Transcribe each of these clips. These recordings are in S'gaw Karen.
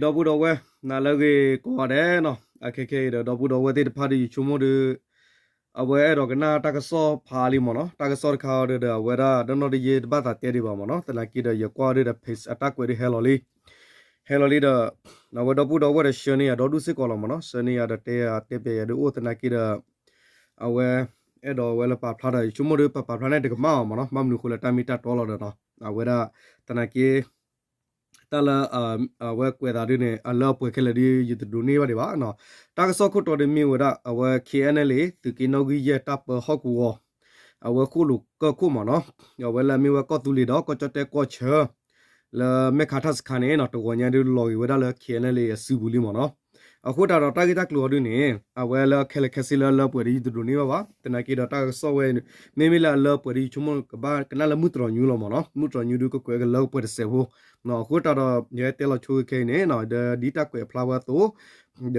ဒီပုၢ်ဒီဝဲၢ် နၤလၢအဂ့ၤကိးဂၤဒဲးနီၤ, အခဲခဲအံၤဒီး ဒီပုၢ်ဒီဝဲၢ်သ့ၣ်တဖၣ်ဒီး ယဆိကမိၣ်ဒီး အဝဲအဲၣ်ဒိးကနၣ်တၢ်ကစီၣ်ဖးလံမ့ၢ်နီၤ, တၢ်ကစီၣ်တခါအံၤဒီး အဝဲဒၣ်ဒီးနီၢ်တယ့တဘၣ်သးတဲဒံးဘၣ်မ့ၢ်နီၤ, သနာ်က့ဒီး ယကွၢ်ဒ်ဒီး page အတၢ်ကွဲးဒ်ဟဲလီၤလံ ဟဲလီၤလံဒီး အဝဲဒီပုၢ်ဒီဝဲၢ်ဒီး ဆှၢန့ၢ်ယၤဒီဒူၣ်စ့ၢ်ကီးလီၤမ့ၢ်နီၤ, ဆှၢန့ၢ်ယၤဒီးတဲ တဲပျဲယၤဒ်အိၣ်သနာ်က့ဒီး အဝဲ အဲၣ်ဒိးဝဲလၢပာ်ဖျါဒီး ယဆိကမိၣ်ဒီး ပပာ်ဖျါန့ၣ်တကမၣ်အီၤမ့ၢ်နီၤ, ဘၣ်မနုၤအဃိလၢတၢ်မ့ၢ်တၢ်တီလီၤဒီးနီၤ, အဝဲဒၣ် သနာ်က့ တၢ်လၢ အဝဲကွဲးသးဒ်န့ၣ် အလၢအပှဲၤခဲလၢာ်ဒီး ယတဒိးန့ၢ်ဘၣ်ဒံးဘၣ်နီၤ, တၢ်ကစီၣ်ခိၣ်တီဒ်မ့ၢ်ဝဲဒၣ် အဝဲ KNLA သုးက့နီၣ်ဂံၢ်ယဲၢ်တၢ်ပၢဟီၣ်ကဝီၤ အဝဲဃိၣ်လိာ်ကၢၢ်ခိၣ်မ့ၢ်နီၤ, အဝဲလၢအမ့ၢ်ဝဲကီၢ်သူလ့ၤဒီး ကီၢ်ကၠီၣ်တဲၣ်ကီၢ်ဆၢ လၢမဲၢ်ခးထၣ်စခါန့ၣ်နီၤ, တဂီၤညါဒုးလီၤက့ၤဝဲဒၣ်လၢ KNLA အစုပူၤလံမ့ၢ်နီၤ, အဃိတးဒီးတၢ်ဂ့ၢ်တၢ်ကျိၤအီၤဒ်န့ၣ် အဝဲလၢခဲလၢာ်ခဲဆ့လၢအလၢအပှဲၤဒီး ယတဒိးန့ၢ်ဘၣ်ဘၣ်, သနာ်က့ဒီးတၢ်ကစီၣ်ဝဲ မ့မ့ၢ်လၢအလၢအပှဲၤဒီး ယဆိကမိၣ်ကဘၣ်ကနၣ်လၢမုၢ်တြီၤညူလီၤမ့ၢ်နီၤ, မုၢ်တြီၤညူဒုးကကွဲးကလၢကပှဲၤတစဲးဖိ, အဃိတးဒီးယဟဲတဲလီၤဆိခဲခဲအံၤန့ၣ် ဒီးဒ်တၢ်ကွဲးအဖျါဝဲအသိး ဒီး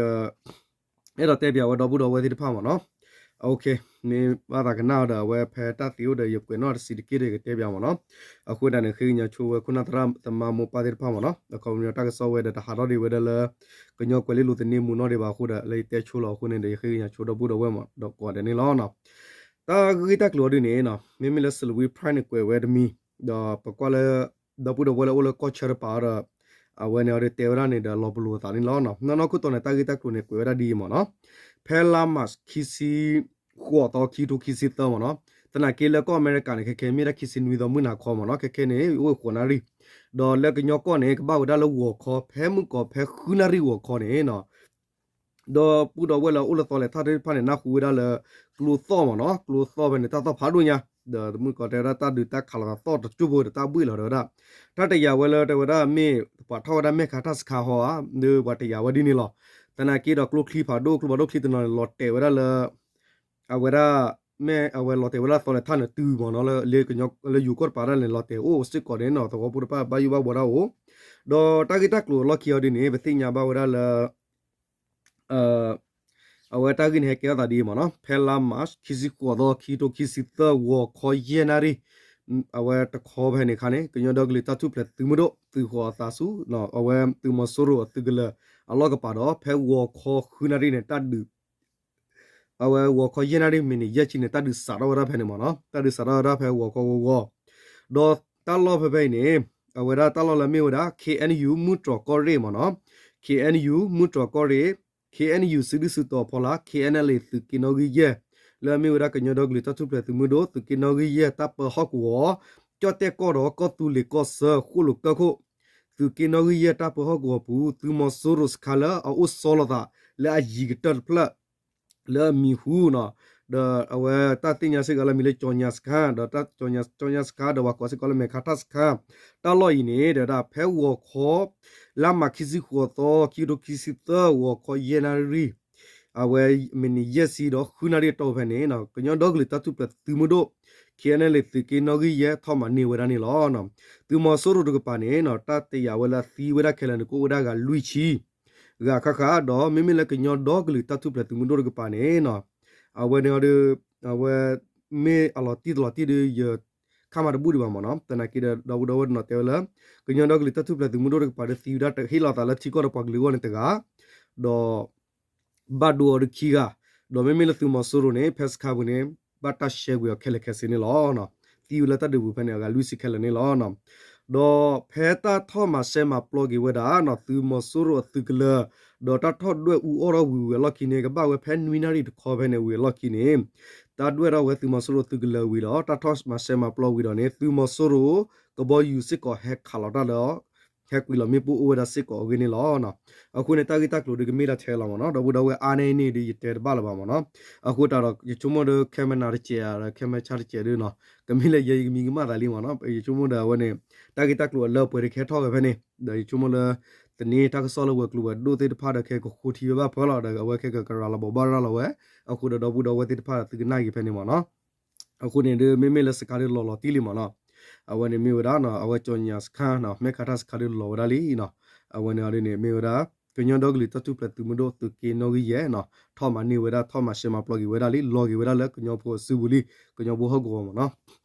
အဲၣ်ဒိးတဲပျဲဝဲဒီပုၢ်ဒီဝဲၢ်သ့ၣ်တဖၣ်မ့ၢ်နီၤ, မ့ၢ်ဘၣ်သးကနၣ်အီၤဒီး အဝဲဖဲတၢ်သ့အိၣ်ဒီး ယကွဲးနီၣ်တစံးတက့ၢ်ဒီး ယကတဲပျဲမ့ၢ်နီၤ, အဃိဒၣ်န့ၣ် ဃ့ကညးဆိဝဲခိၣ်နၢ်သရၣ်သမါမိၢ်ပၢ်သ့ၣ်တဖၣ်မ့ၢ်နီၤ, အခီပညီတၢ်ကစီၣ်ဝဲဒီး တဟးထီၣ်ဒံးဝဲဒၣ်လၢ ကညီကွဲၤလ့လိၤသန့မူနီၣ်ဒံးဘၣ်အဃိဒီး လၢယတဲဆိလီၤအဃိန့ၣ်ဒီး ယဃ့ကညးဆိဒီပုၢ်ဒီဝဲၢ်မ့ၢ်ဒီးကိးဂၤဒဲးန့ၣ်လီၤ. တၢ်ဂ့ၢ်တၢ်ကျိၤအီၤဒ်န့ၣ်နီၤ, မ့မ့ၢ်လၢ Salween Press န့ၣ်ကွဲးဝဲတမံၤ, ဒီးပကွၢ်လၢ ဒီပုၢ်ဒီဝဲၢ်လၢအိၣ်လၢကီၢ်ဆၢတပၤဒီး အဝဲန့ၣ်အီၤဒီးတဲဝဲဒၣ်န့ၣ်ဒီး လီၤပလိာ်အသးန့ၣ်လီၤ. နီၢ်နီၢ်ခိၣ်တီန့ၣ် တၢ်ဂ့ၢ်တၢ်ကျိၤန့ၣ် ကွဲးဝဲဒၣ်ဒ်အံၤမ့ၢ်နီၤ, ဖဲလါမး ခံဆံဃိးသီ ခံကထိခံဆံသၢမ့ၢ်နီၤ, သနာ်က့လၢကီၢ်အမဲရကၤန့ၣ် ခဲခဲမ့ၢ်ဒၣ်ခံဆံနွံသီမုၢ်နၤခီမ့ၢ်နီၤ, ခဲခဲန့ၣ် အိၣ်ဃိးနၣ်ရံၣ်, ဒီးလၢကညီကီၢ်န့ၣ် ကဘၣ်ဝဲဒၣ်လၢဂီၤခီ ဖဲမုၢ်ကီးဖဲဃုနၣ်ရံၣ်ဂီၤခီန့ၣ်နီၤ ဒီပုၢ်ဒီဝဲၢ်လၢအိၣ်လၢသီလဲၤထၣ်သ့ၣ်တဖၣ်န့ၣ် နၢ်ဟူဝဲဒၣ်လၢ ကျိသီၣ်မ့ၢ်နီၤ, ကျိသီၣ်ဖဲန့ၣ် တၢ်သီၣ်ဖးဒိၣ်ညါ, ဒီးမုၢ်ကီးတဲဝဲဒၣ်တၢ်ဒုးတၢ်ခးလိာ်သးသီၣ်တကၠိၢ်ဖိဒီးတၢ်ဘှ့ၣ်လီၤတဲဝဲဒၣ်, တၢ်တယာ်ဝဲလၢတဲဝဲဒၣ်မ့ၢ် ပှၤထီၣ်ဝဲဒၣ်မဲၢ်ခးထၣ်စခါဟီဧါ, ဒီးပှၤတယာ်ဝဲဒ်န့ၣ်လီၤ. သနာ်က့ဒီးကျိချံဖးဒိၣ် ကျိဖးဒိၣ်ချံတနီၤန့ၣ် လီၤတဲာ်ဝဲဒၣ်လၢ အဝဲဒၣ် မ့ၢ်အဝဲလီၤတဲာ်ဝဲဒၣ်သီလဲၤထၣ်န့ၣ်တုၤမ့ၢ်နီၤ လၢယူၤကီၢ်တပၤဒၣ်န့ၣ် လီၤတဲာ်အိၣ်စ့ၢ်ကီးန့ၣ်နီၤ, သဝီဖိတဖၣ်ဘၣ်ယိၣ်ဘၣ်ဘှီဒၣ်အိၣ်, ဒီးတၢ်ဂ့ၢ်တၢ်ကျိၤလီၢ်ခံအီၤဒ်န့ၣ် ပသ့ၣ်ညါဘၣ်ဝဲဒၣ်လၢ အဝဲတၢ်ဂ့ၢ်န့ၣ်ဟဲကဲထီၣ်သးဒ်အံၤမ့ၢ်နီၤ, ဖဲလါမး ခံဆံဃိးသီ ခံကထိခံဆံသၢ ဂီၤခီယဲၢ်နၣ်ရံၣ် အဝဲတခီဖဲန့ၣ်အခါန့ၣ် ကညီဒီကလုာ်တၢ်ထူၣ်ဖျဲးသုးမုၢ်ဒိၣ် သုးဃီၤအသးဆူ အဝဲသုးမီၤစိရိၤအသုးကလၢၤအလီၢ်ကပၤဒီး ဖဲဂီၤခီဃုနၣ်ရံၣ်န့ၣ် တၢ်ဒုး အဝဲဂီၤခီယဲၢ်နၣ်ရံၣ်မံးနံးယဲၢ်ဆံန့ၣ် တၢ်ဒုးစးထီၣ်ဝဲဒၣ်ဖဲန့ၣ်မ့ၢ်နီၤ, တၢ်ဒုးစးထီၣ်ဝဲဒၣ်ဖဲဂီၤခီဂီၤဂီၤ, ဒီးတၢ်လီၢ်ဖဲဖဲအံၤန့ၣ် အဝဲဒၣ်တၢ်လီၢ်လၢမ့ၢ်ဝဲဒၣ် K N U မုၢ်တြီၤကီၢ်ရ့ၣ်မ့ၢ်နီၤ, K N U မုၢ်တြီၤကီၢ်ရ့ၣ်, K N U စုဒုၣ်စုတီၤအဖီလာ်, K N L A သုးက့နီၣ်ဂံၢ်ယဲၢ်, လၢအမ့ၢ်ဝဲဒၣ်ကညီဒီကလုာ်တၢ်ထူၣ်ဖျဲးသုးမုၢ်ဒိၣ် သုးက့နီၣ်ဂံၢ်ယဲၢ်တၢ်ပၢဟီၣ်ကဝီၤ, ကၠီၣ်တဲၣ်ကီၢ်ဒီးကီၢ်သူလ့ၤကီၢ်ဆၢဃိၣ်လိာ်ကၢၢ်ခိၣ် သုးက့နီၣ်ဂံၢ်ယဲၢ်တၢ်ပၢဟီၣ်ကဝီၤပူၤ သုးမီၤစိရိၤစခါလၢအအိၣ်ဆီလီၤသး လၢအယံၤကတၢၢ်တဖျၢၣ် လၢအမံၤဟူနီၤ, ဒီးအဝဲတၢ်သ့ၣ်ညါစ့ၢ်ကီးလၢအမံၤလၢ ကၠီၤညါစခါ, ဒီးတၢ်ကၠီၤညါစခါ ဒီးပှၤကိးစ့ၢ်ကီးလၢမဲာ်ခါထၣ်စခါ, တၢ်လီၢ်အံၤန့ၣ် ဒီးဒၣ်ဖဲဂီၤခီ လါမးခံဆံဃိးသီ ခံကထိခံဆံသၢ ဂီၤခီယဲၢ်နၣ်ရံၣ် အဝဲမံးနံးယဲၢ်ဆံဒီးဃုနၣ်ရံၣ်အတီၢ်ဖဲန့ၣ် ကညီဒီကလုာ်တၢ်ထူၣ်ဖျဲးသုးမုၢ်ဒိၣ် K N L A သုးက့နီၣ်ဂံၢ်ယဲၢ်ထီၣ်မၤန့ၢ်ဝဲဒၣ်န့ၣ်လီၤ. သုးမီၤစိရိၤတကပၤန့ၣ် တၢ်တယာ်ဝဲလၢအသံဝဲဒၣ်ခဲလၢာ်န့ၣ် ကအိၣ်ဝဲဒၣ်ဂၤလွံၢ်ဆံ ဂၤဃၣ်ဃၣ်, ဒီးမ့မ့ၢ်လၢကညီဒီကလုာ်တၢ်ထူၣ်ဖျဲးသုးမုၢ်ဒိၣ်တကပၤန့ၣ် အဝဲန့ၣ်ဒီး အဝဲမ့ၢ်အလီၤတံၢ်တလီၤတံၢ်ဒီး ယခါမးတဘူၣ်ဒံးဘၣ်မ့ၢ်နီၤ, သနာ်က့ဒီး ဒီပုၢ်ဒီဝဲၢ်တနီၤတဲဝဲလၢ ကညီဒီကလုာ်တၢ်ထူၣ်ဖျဲးသုးမုၢ်ဒိၣ်တကပၤဒီးသံဝဲဒၣ်တဟ့ၣ်လီၤသးလၢထံကီၢ်ဒီးပှၤကလုာ်အဂီၢ်န့ၣ်တဂၤ, ဒီး ဘၣ်ဒိအီၤဒီးခံဂၤ, ဒီးမ့မ့ၢ်လၢသုးမီၤစိရိၤန့ၣ် ဖဲစခါပူၤန့ၣ် ဘၣ်တၢ်ရှဲကွံာ်အီၤခဲလၢာ်ခဲဆ့န့ၣ်လီၤ. သံဝဲလၢတၢ်ဒုးပူၤဖဲန့ၣ် အဂၤလွံၢ်ဆံခဲလၢာ်န့ၣ်လီၤ. ဒီးဖဲတၢ်ထီၣ်မၤရှဲမၤပျီက့ၤဝဲဒၣ် သုးမီၤစိရိၤအသုးကလၢၤ, ဒီးတၢ်ထီၣ်ဒွဲၣ်အူအီၣ်ထီၣ်ဝံၤဝံၤအလီၢ်ခံန့ၣ် ကဘၣ်ဝဲဖဲနွံနၣ်ရံၣ်တခီဖဲန့ၣ်ဝံၤအလီၢ်ခံန့ၣ် တၢ်ဒွဲၣ်ထီၣ်ဝဲသုးမီၤစိရိၤသုးကလၢၤဝံၤဒီး တၢ်ထီၣ်မၤရှဲမၤပျီဝံၤဒီးန့ၣ် သုးမီၤစိရိၤ ကဘီယူၤစ့ၢ်ကီးဟဲခးလီၤတၢ်ဒီး ဟဲကွံာ်လီၤမ့ၣ်ပိၢ်အိၣ်ဝဲဒၣ်စ့ၢ်ကီးအဂ့ၢ်န့ၣ်လီၤ. အဃိန့ၣ် တၢ်ဂ့ၢ်တၢ်ကျိၤဒုးကမ့ၢ်ဒၣ်ထဲလီၤမ့ၢ်နီၤ, ဒီပုၢ်ဒီဝဲၢ်အါန့ၢ်န့ၣ်ဒီး ယတဲတဘၣ်လၢၤဘၣ်မ့ၢ်နီၤ. အဃိတးဒီး ယဆိကမိၣ်ဒီး ခဲမနၤတစဲးဒီး ခဲမဆါတစဲးဒီးနီၤ, ကမ့ၢ်လၢယဲယကမံၤကမၣ်သးလံမ့ၢ်နီၤ. ယဆိကမိၣ်ဒီးအဝဲန့ၣ် တၢ်ဂ့ၢ်တၢ်ကျိၤအလၢအပှဲၤဒီးကဟဲထီၣ်က့ၤဖဲန့ၣ် ဒီးယဆိကမိၣ်လၢ သန့ၤတၢ်ကစီၣ်လၢဝဲၤကျိၤဝဲၤဒိၣ်သ့ၣ်တဖၣ်ဒီး ခဲကဃိထံဝဲဘၣ်ဖၢလီၤဒီး အဝဲခဲကကရၤလီၤဘိးဘၣ်ရၤလီၤဝဲ, အဃိဒီးဒီပုၢ်ဒီဝဲၢ်သ့ၣ်တဖၣ်ဒီးသုကနၣ်က့ၤဖဲန့ၣ်မ့ၢ်နီၤ. အဃိန့ၣ်ဒီး မ့မ့ၢ်လၢစခါဒီးလီၤလီၤတံၢ်လံမ့ၢ်နီၤ. အဝဲန့ၣ်မ့ၢ်ဝဲဒၣ်နီၤ အဝဲကၠီညါစခါနီၤ မဲၢ်ခးထၣ်စခါဒီးလီၤဝဲဒၣ်လံနီၤ. အဝဲန့ၣ်အီၤဒ်န့ၣ် မ့ၢ်ဝဲဒၣ် ကညီဒီကလုာ်တၢ်ထူၣ်ဖျဲးသုးမုၢ်ဒိၣ်သုးက့နီၣ်ဂံၢ်ယဲၢ်နီၤ ထီၣ်မၤန့ၢ်ဝဲဒၣ် ထီၣ်မၤရှဲမၤပျီက့ၤဝဲဒၣ်လံ လီၤက့ၤဝဲဒၣ်လၢကညီဖိအစုပူၤလံ ကညီဖိဟီၣ်ကဝီၤမ့ၢ်နီၤ.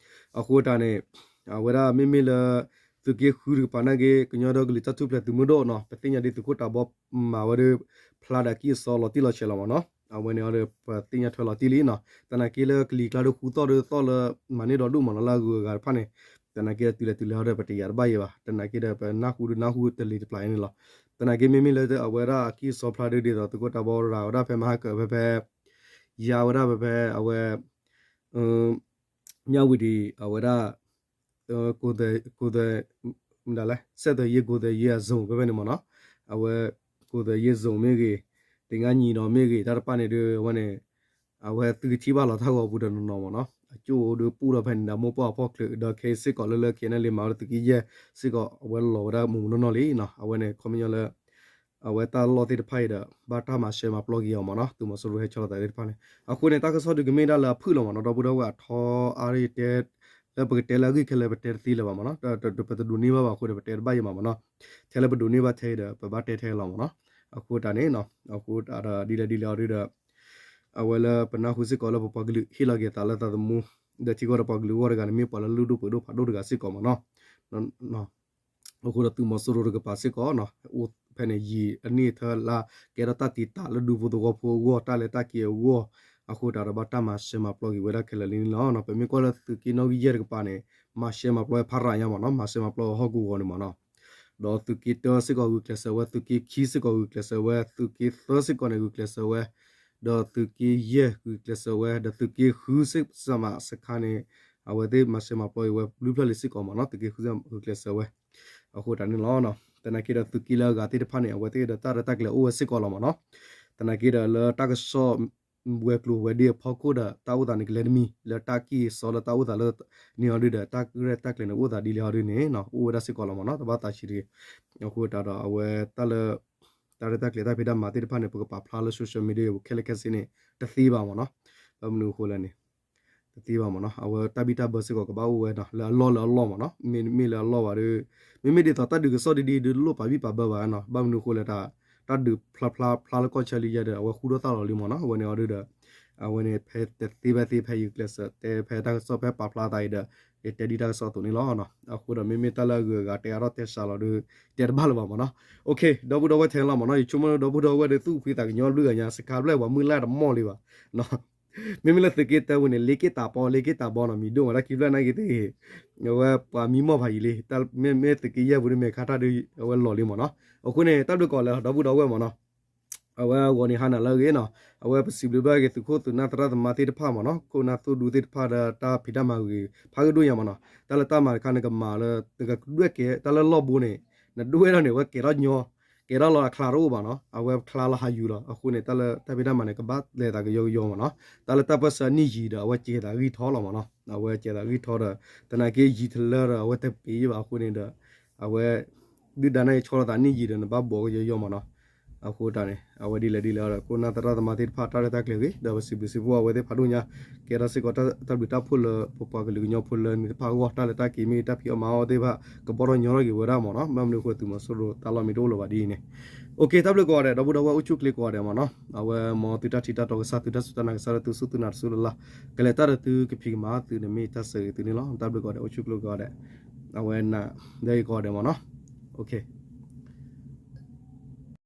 အဃိတၢ်န့ၣ် အဝဲဒၣ်မ့မ့ၢ်လၢ သုး သုးက့ဃုတကပၤနာ်က့ ကညီဒီကလုာ်တၢ်ထူၣ်ဖျဲးသုးမုၢ်ဒိၣ်နီၤ ပသ့ၣ်ညါဒ်သုးခိၣ်တးဘီမၤဝဲဒီး ဖျါဒီးအကံၢ်အစီလီၤတံၢ်လီၤဆဲးလီၤမ့ၢ်နီၤ. အဝဲန့ၣ်ဒီး ပသ့ၣ်ညါထွဲလီၤတံၢ်လံနီၤ. သနာ်က့လၢကလံၤကျါဒီးဃူသီၣ်ဒီးသီၣ်လၢ မၤန့ၢ်ဒီဒူၣ်မ့ၢ်နီၤ လၢအဂုၤအဂၤတဖၣ်န့ၣ် သနာ်က့ဒီးတုၤလဲၤတုၤလဲၤဟီဒီး ပတယာ်တဘၣ်ယဲဘၣ်. သနာ်က့ဒီး ပနၢ်ဟူဒီးနၢ်ဟူတလ့ၤတပျၢ်အံၤန့ၣ်လီၤ. သနာ်က့မ့မ့ၢ်လၢအဝဲဒၣ်အကံၢ်အစီဖျါဒ်ဒ်သိး သုးခိၣ်တးဘီရၤဝဲဒၣ်ဖဲမဟါကၢၤဖဲဖဲ ယါဝဲဒၣ်ဖဲဖဲ အဝဲ မၠၣ်ဝတံၤ အဝဲဒၣ် ကိးသဲး မတၤလဲၣ် စဲးသယ့ကိးသဲးယ့အ zone ဖဲဖဲန့ၣ်မ့ၢ်နီၤ. အဝဲ ကိးသဲးယ့ zone မ့ၢ်ဂ့ၤ သ့ၣ်ငါညီဒီးမ့ၢ်ဂ့ၤ တၢ်တဖၣ်န့ၣ်ဒီး အဝဲန့ၣ် အဝဲသုကထံၣ်ဘၣ်လီၤတၢ်ဂီၤပူၤတနီၤနီၤမ့ၢ်နီၤ. အကၠိၣ်အိၣ်ဒီးပူၣ်ဒီးဖဲန့ၣ်ဒီး မိၢ်ပှၢ်အဖီခိၣ်ချၢဒီး ခဲအံၤစ့ၢ်ကီးလၢလၢ ခဲအံၤန့ၣ်လံမၤဝဲဒၣ်သုးက့ယဲၢ်စ့ၢ်ကီး အဝဲလီၤဝဲဒၣ်မ့ၢ်မ့ၢ်နီၢ်နီၢ်လံနီၤ. အဝဲန့ၣ် ခီပညီလၢ အဝဲတၢ်လီၢ်သ့ၣ်တဖၣ်အံၤဒီး ဘၣ်တၢ်မၤရှဲမၤပျီက့ၤအီၤမ့ၢ်နီၤ သုးမီၤစိရိၤဟဲဆီလီၤသးသ့ၣ်တဖၣ်န့ၣ်. အဃိန့ၣ် တၢ်ကစီၣ်ဒုးကမ့ၢ်ဒၣ်လၢအဖုၣ်လီၤမ့ၢ်နီၤ ဒီပုၢ်ဒီဝဲၢ်အထီအါရံၤတဲ လၢပကတဲလၢအဂ့ၢ်ခဲလၢာ်ပတဲတသ့လၢၤဘၣ်မ့ၢ်နီၤ ပတဒိးန့ၢ်ဘၣ်ဘၣ်အဃိဒီး ပတဲတဘၣ်ယဲမးမ့ၢ်နီၤ. ထဲလၢပဒိးန့ၢ်ဘၣ်ထဲအံၤဒီး ပဘၣ်တဲထဲလီၤမ့ၢ်နီၤ. အဃိတၢ်န့ၣ် အဃိတၢ်ဒီးဒ်လဲၣ်ဒ်လဲၣ်အီၤဒီး အဝဲလၢပနၢ်ဟူစ့ၢ်ကီးလၢပပှၤကလုာ်ဟ့ၣ်လီၤက့ၤသးလၢသးသမူ ဒီးထံကီၢ်ဒီးပှၤကလုာ်အဂီၢ်တဂၤန့ၣ် မ့ၢ်ပှၤလၢလုၢ်ဒိၣ်ပှ့ၤဒိၣ်ဖးဒိၣ်တဂၤစ့ၢ်ကီးမ့ၢ်နီၤ. အဃိဒီးသုးမီၤစိရိၤတကပၤစ့ၢ်ကီး အိၣ်ဖဲန့ၣ် ယံာ်အနံၣ်အထၢလၢ ကဲထီၣ်တၢ်တံာ်တာ်လၢဒူဖိသဝီဖိအဂီၢ် တၢ်လဲၤတၢ်က့ၤအဂီၢ် အဃိတၢ်ဒီးဘၣ်တၢ်မၤရှဲမၤပျီက့ၤဝဲဒၣ်ခဲလၢာ်လံန့ၣ်လီၤ. ပမ့ၢ်ကွၢ်လၢသုးက့နီၣ်ဂံၢ်ယဲၢ်တကပၤန့ၣ် မၤရှဲမၤပျီဝဲဖးရၤညါမ့ၢ်နီၤ မၤရှဲမၤပျီဝဲဟီၣ်ကဝီၤန့ၣ်မ့ၢ်နီၤ. ဒီးသုးက့တၢစ့ၢ်ကီးဂုာ်ကျဲးစၢးဝဲ သုးက့ခံစ့ၢ်ကီးဂုာ်ကျဲးစၢးဝဲ သုးက့သၢစ့ၢ်ကီးန့ၣ်ဂုာ်ကျဲးစၢးဝဲ ဒီးသုးက့ယဲၢ်ဂုာ်ကျဲးစၢးဝဲ ဒီးသုးက့ဃုစ့ၢ်ကီးမးစခါန့ၣ် အဝဲသ့ၣ်မၤရှဲမၤပျီအံၤဝဲဘျုးဖျၢၣ်လံစ့ၢ်ကီးမ့ၢ်နီၤ သုးက့ဃုစ့ၢ်ကီးဂုာ်ကျဲးစၢးဝဲ အဃိတၢ်န့ၣ်လီၤ. သနာ်က့ဒီးသုးက့လၢအဂၤသ့ၣ်တဖၣ်န့ၣ် အဝဲသ့ၣ်ဒီးတၢ်ရဲၣ်တၢ်ကျဲၤအိၣ်ဝဲစ့ၢ်ကီးလီၤမ့ၢ်နီၤ. သနာ်က့ဒီးလၢတၢ်ကစီၣ် ဝဲၤကျိၤဝဲၤဒ့အဖီခိၣ်ဒီး တၢ်အိၣ်သးန့ၣ်ကလဲၤတမံၤ လၢတၢ်ကံၢ်အစီလၢတၢ်အိၣ်သးလၢန့ၣ်အီၤဒုဒီး တၢ်ရဲၣ်တၢ်ကျဲၤန့ၣ် အိၣ်သးဒ်လဲၣ်အီၤဒုန့ၣ် အိၣ်ဝဲဒၣ်စ့ၢ်ကီးလီၤမ့ၢ်နီၤ တဘၣ်သးဆံးတဂ့ၤ. အဃိတၢ်ဒီးအဝဲတၢ်လၢ တၢ်ရဲၣ်တၢ်ကျဲၤတၢ်ဖံးတၢ်မၤသ့ၣ်တဖၣ်န့ၣ် ပကပာ်ဖျါလၢ social media ပူၤခဲလၢာ်ခဲဆ့န့ၣ် တသ့ဘၣ်မ့ၢ်နီၤ. ဘၣ်မနုၤအဃိလဲၣ်န့ၣ် တသ့ဘၣ်မ့ၢ်နီၤ အဝဲတၢ်ဘံၣ်တၢ်ဘၢစ့ၢ်ကီးကဘၣ်အိၣ်ဝဲနီၤ လၢအလီၢ်လၢအလီၢ်မ့ၢ်နီၤ မ့မ့ၢ်လၢအလီၢ်ဘၣ်ဒီး မ့မ့ၢ်ဒ်သိးတၢ်ဒုးကစီၣ်ဒ်ဒ်ဒုးလိၣ်ပာ်ဘံၣ်ပာ်ဘၢဘၣ်နီၤ ဘၣ်မနုၤအဃိလဲၣ်တၢ် တၢ်ဒုးဖျါဖျါဖျါလၢကီၢ်ဆၢလံယဲဒီး အဝဲဃူထီၣ်သါလီၤလံမ့ၢ်နီၤ အဝဲန့ၣ်အီၤဒုဒီး အဝဲန့ၣ်ဖဲတသ့ဖဲသ့ဖဲယုာ်ကျဲးစၢးတဲဖဲတၢ်ကစီၣ်ဖဲပာ်ဖျါသးအံၤဒီး ယတဲဒ်တၢ်ကစီၣ်အသိးန့ၣ်လီၤ. အဃိဒီးမ့မ့ၢ်တၢ်လၢအဂုၤအဂၤတဲအါထီၣ်တဲစှၤလီၤဒီး တဲတဘၣ်လၢၤဘၣ်မ့ၢ်နီၤ. ဒီပုၢ်ဒီဝဲၢ်ထဲန့ၣ်လီၤမ့ၢ်နီၤ ယဆိကမိၣ်ဒီပုၢ်ဒီဝဲၢ်ဒီးသူၣ်ဖှံသးကညီဘျုးဂၤညါ စခါဘျဲၣ်ပှၤမုၢ်လၢ်တမီၢ်လံဘၣ် မ့မ့ၢ်လၢသုးက့တၢ်ဝဲန့ၣ် လ့က့တၢ်ပီ လ့က့တၢ်ဘီနီၤ မံၤဒိၣ်မးတၢ်ခံဖျၢၣ်နာ်က့သ့ၣ် အဝဲပှၤမံမီၢ်ဖးယံာ်လံ မ့မ့ၢ်သုးက့ယဲၢ်ပူၤဒီးမဲာ်ခါတၢ်ဒီး အဝဲလီၤလံမ့ၢ်နီၤ. အဃိန့ၣ် တၢ်ဘျုးကိးဂၤဒဲး ဒီပုၢ်ဒီဝဲၢ်မ့ၢ်နီၤ အဝဲအဂီၢ်န့ၣ်ဟါနၤလၢအဂ့ၤနီၤ အဝဲပစံးဘျုးဘၣ်က့ၤသုးခိၣ်သုးနၢ်သရၣ်သမါသ့ၣ်တဖၣ်မ့ၢ်နီၤ ခိၣ်နၢ်သိၣ်ဒူသ့ၣ်တဖၣ်ဒီးတၢ်ဖံးတၢ်မၤဂ့ၤ ဖးဂ့ၤဒိၣ်ညါမ့ၢ်နီၤ တၢ်လၢတၢ်မၤတခါန့ၣ်ကမၤလၢ နကဒွဲၣ်ကဲ တၢ်လၢလီၢ်ဘိန့ၣ် နဒွဲၣ်ထီၣ်န့ၣ် အဝဲကဲထီၣ်ညီ ကဲထီၣ်လီၤအချါတအိၣ်ဘၣ်နီၤ အဝဲချါလီၤဟးယူၤလီၤ အဃိန့ၣ် တၢ်လၢတၢ်ဖံးတၢ်မၤန့ၣ် ကဘၣ်လဲၤသးကယီကယီမ့ၢ်နီၤ တၢ်လၢတၢ်ပၢၢ်ဆၢနံၣ်ယံာ်ဒီး အဝဲကဲသးဂံၢ်ထီၣ်လီၤမ့ၢ်နီၤ အဝဲကဲသးဂံၢ်ထီၣ်ဒီး သနာ်က့ယံာ်တလၢဒီး အဝဲတပ့ၤဘၣ်အဃိန့ၣ်ဒီး အဝဲ ဒုၣ်ဒါန့ၣ်ဆီလီၤသးနံၣ်ယံာ်ဒီး နဘၣ်ဘှီကယီယီမ့ၢ်နီၤ အဃိတၢ်န့ၣ် အဝဲဒ်လဲၣ်ဒ်လဲၣ်ဒီး ခိၣ်နၢ်သရၣ်သမါသ့ၣ်တဖၣ် တၢ်ရဲၣ်တၢ်ကျဲၤဂ့ၤ ဒီးပစံးဘျုးစံးဖှိၣ်အဝဲသ့ၣ်ဖးဒိၣ်ညါ ကဲထီၣ်စ့ၢ်ကီးတၢ်ဘျုးတၢ်ဖှိၣ်လၢ ပပှၤကလုာ်ကညီဖိလၢနံၤတဖၣ်အဂီၢ် တၢ်လဲၤတၢ်က့ၤမ့ၢ်ဂ့ၤ တၢ်ဖံးအီၣ်မၤအီၣ်သ့ၣ်တဖၣ် ကဘီထီၣ်ညီထီၣ်က့ၤဝဲဒၣ်မ့ၢ်နီၤ ဘၣ်မနုၤအဃိသုးမီၤစိရိၤတၢ်လီၢ်မ့ၢ်တအိၣ်လၢၤဘၣ်ဒ်အံၤန့ၣ် OK တၢ်ဘျုးကိးဂၤဒဲး ဒီပုၢ်ဒီဝဲၢ်အိၣ်ဆူၣ်ချ့ကိးဂၤဒဲးမ့ၢ်နီၤ အဝဲမ်သုတၢ်ထံၣ်တၢ်တီကစၢ် သုတၢ်စူၢ်တၢ်နာ်ကစၢ်လၢသုစူၢ်သုနာ်တစူၢ်လၢ်လၢ် ကလဲၤတၢ်ဒီးသုကဖံးကမၤသုန့ၣ်မ့ၢ်တၢ်ဆၢဂ့ၤသုန့ၣ်လီၤ တၢ်ဘျုးကိးဂၤဒဲး အိၣ်ဆူၣ်ချ့ကိးဂၤဒဲး အဝဲနၤ လၢယကိးဂၤဒဲးမ့ၢ်နီၤ OK